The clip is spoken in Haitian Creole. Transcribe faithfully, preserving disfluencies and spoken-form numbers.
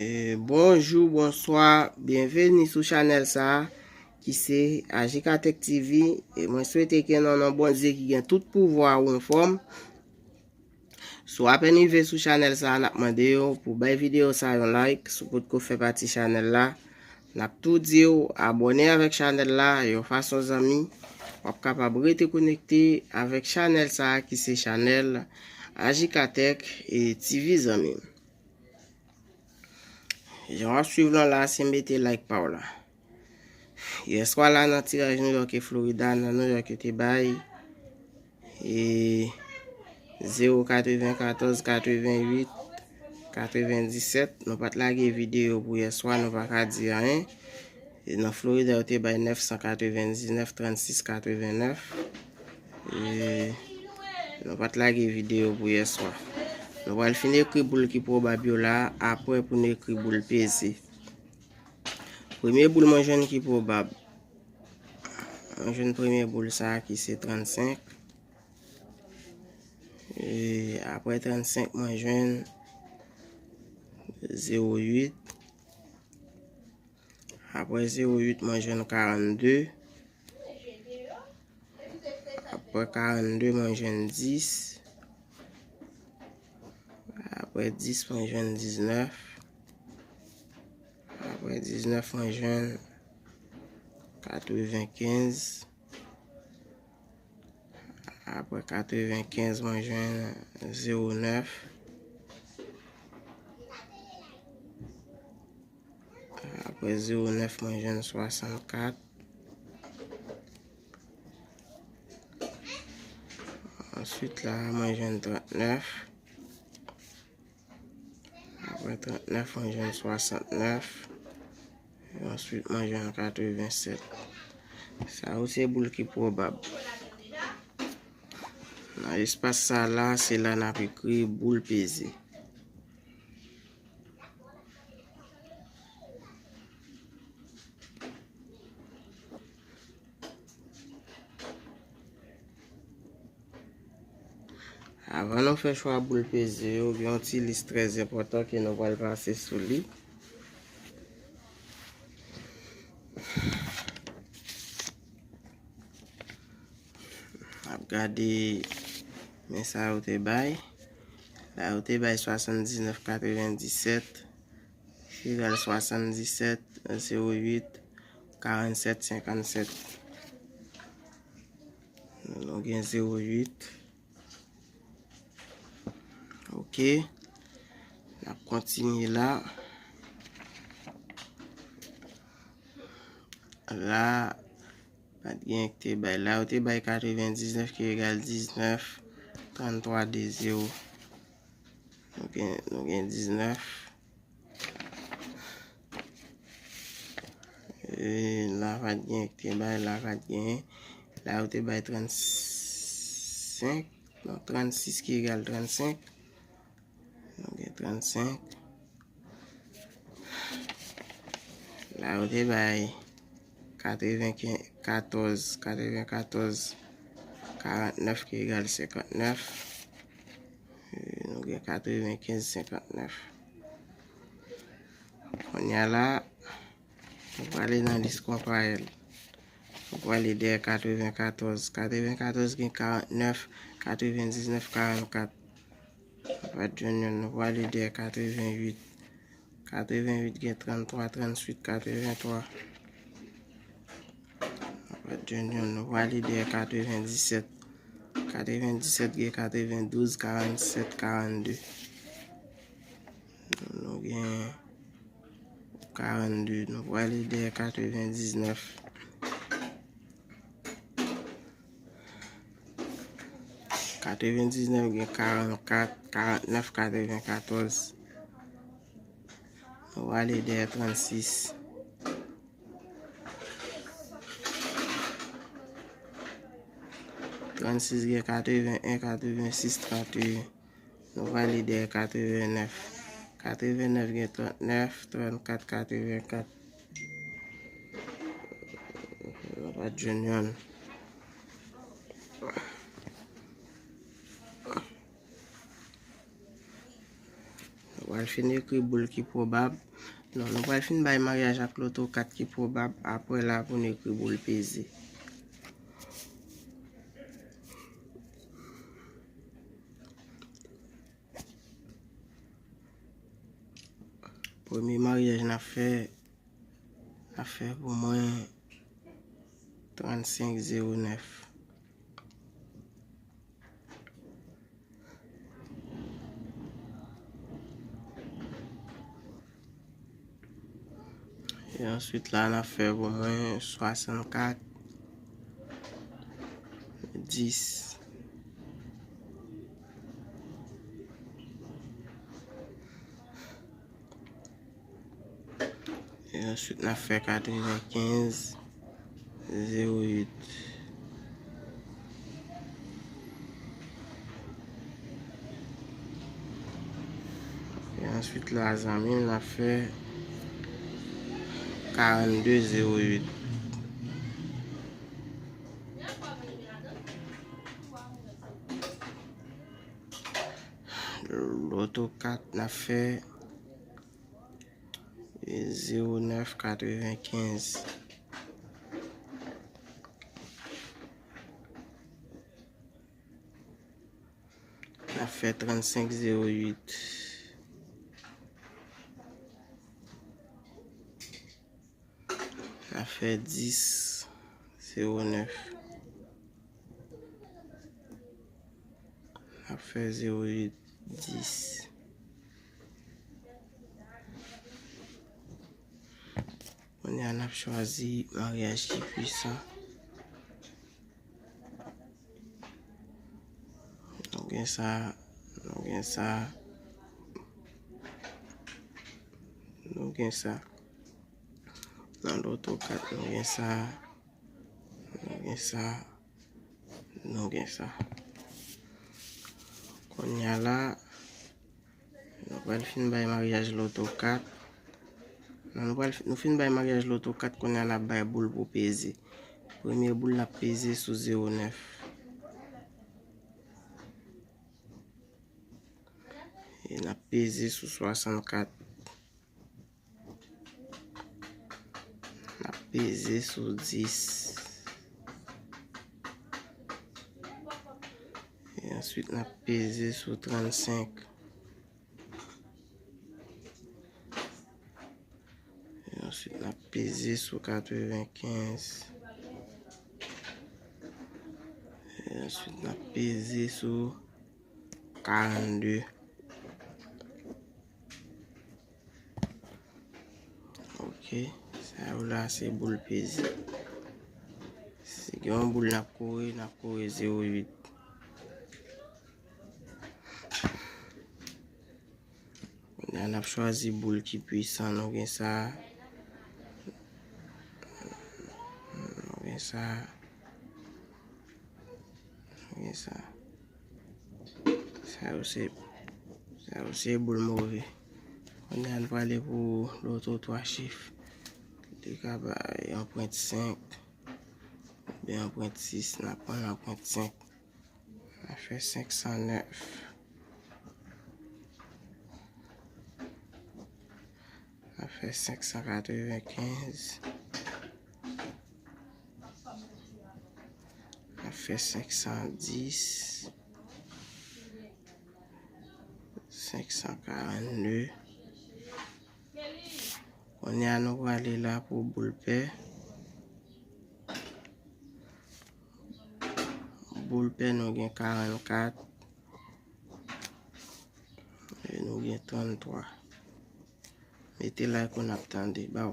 E, bonjou, bonswa, byenveni sou chanèl sa a, ki se Ajikatèk T V. E mwen swete ke nan non Bondye ki gen tout pouvwa ou anfòm. Si w apèn rive sou chanèl sa a, n ap mande w pou bay videyo sa a yon like. Si w potko fè pati chanèl la, n ap tou di w abòne avèk chanèl la yon fason zanmi. W ap kapab rete konekte avèk chanèl sa a ki se chanèl Ajikatèk e T V zanmi m. Jan w ap swiv lan la, se mete like pa w la. Yèswa la nan tiraj New York e Florida, nan New York yo te bay e zewo katrevenkatòz, katrevenwit, katrevendisèt. Nou pa t lage videyo pou yèswa, nou pa ka di anyen. E nan Florida, yo te bay nèf san katrevendiznèf, trannsis katrevennèf. E nou pa t lage videyo pou yèswa. Nou pral fin ekri boul ki pwobab yo la, apre pou n ekri boul peze. Premye boul mwen jwenn ki pwobab. Mwen jwenn premye boul sa a ki se trannsenk. E apre trannsenk, mwen jwenn zewo uit. Apre zewo uit, mwen jwenn karannde. Apre karannde, mwen jwenn dis. Apre dis, mwen jwenn diznèf. Apre diznèf, mwen jwenn katrevenkenz. Apre katrevenkenz, mwen jwenn zewo nèf. Apre zewo nèf, mwen jwenn swasannkat. Answit la, mwen jwenn trannèf. Apre trannèf, mwen jwenn swasantnèf. E answit, mwen jwenn katrevensèt. Sa yo se boul ki pwobab. Nan espas sa la, se la n ap ekri boul peze. Avan nou fè chwa boul peze yo, gen yon ti lis trè enpòtan ke nou pral pase sou li. N ap gade men sa yo te bay. La yo te bay swasanndiznèf katrevendisèt egal swasanndisèt zewo uit karannsèt senkannsèt. Nou gen zewo uit. Ok. N ap kontinye la. La, pa t gen ki te bay. La, yo te bay katrevendiznèf ki egal diznèf, tranntwa de zewo. Nou gen, nou gen diznèf. E la, pa t gen ki te bay, la, pa t gen. La, yo te bay trannsenk. Non, trannsis ki egal trannsenk. Nou gen trannsenk. La, yo te bay katrevenkatòz, katrevenkatòz, karantnèf ki egal senkantnèf. E nou gen katrevenkenz senkantnèf. Kounye a la, nou prale nan lis konpayèl. Nou prale dèyè katrevenkatòz. Katrevenkatòz gen karantnèf, katrevendiznèf, karannkat. Nou pa t jwenn youn, nou prale dèyè katrevenwit. Katrevenwit gen tranntwa, trannwit, katreventwa. Nou pa t jwenn youn, nou prale dèyè katrevendisèt. Katrevendisèt gen katrevendouz, karannsèt, karannde. Nou gen karannde, nou prale dèyè katrevendiznèf. Katrevendiznèf gen karannkat, karantnèf, katrevenkatòz. Nou prale dèyè trannsis. Trannsis gen katreven en, katrevensis, tranteyen. Nou prale dèyè katrevennèf. Katrevennèf gen trannèf, trannkat, katrevenkat. Nou pa t jwenn youn. Nou pral fin ekri boul ki pwobab. Non, nou pral fin bay maryaj ak loto kat ki pwobab. Apre la, pou nou ekri boul peze. Premye maryaj n ap fè, n ap fè pou mwen trannsenk zewo nèf. E answit la, n ap fè pou mwen swasannkat dis. E answit, n ap fè katrevenkenz zewo uit. E answit la, zanmi m, n ap fè karannde zewo uit. Loto kat, n ap fè zewo nèf katrevenkenz. N ap fè trannsenk zewo uit. N ap fè dis zewo nèf. N ap fè zewo uit dis. Kounye a, n ap chwazi maryaj ki pwisan. Nou gen sa, nou gen sa, nou gen sa. Nan loto kat, nou gen sa, nou gen sa, nou gen sa. Kounye a la, nou pral fin bay maryaj loto kat. Non, nou pral, nou fin bay maryaj loto kat, kounye a n ap bay boul pou peze. Premye boul n ap peze sou zewo nèf. E n ap peze sou swasannkat. N ap peze sou dis. E answit, n ap peze sou trannsenk. E answit, n ap peze sou katrevenkenz. E answit, n ap peze sou karannde. Ok, sa yo la se boul peze. Si gen yon boul n ap kore, n ap kore zewo uit. Kounye a n ap chwazi boul ki pwisan. Nou gen sa. Nou gen sa. Nou gen sa. Sa yo se, sa yo se boul move. Kounye a n prale pou loto twa chif. Li ka bay yon pwent senk oubyen yon pwent sis. N ap pran yon pwent senk. N ap fè senk san nèf. N ap fè senk san katrevenkenz. N ap fè senk san dis. Senk san karannde. Kounye a nou prale la pou boul pè. Boul pè nou gen karannkat. E nou gen tranntwa. Mete like ou n ap tande ba w.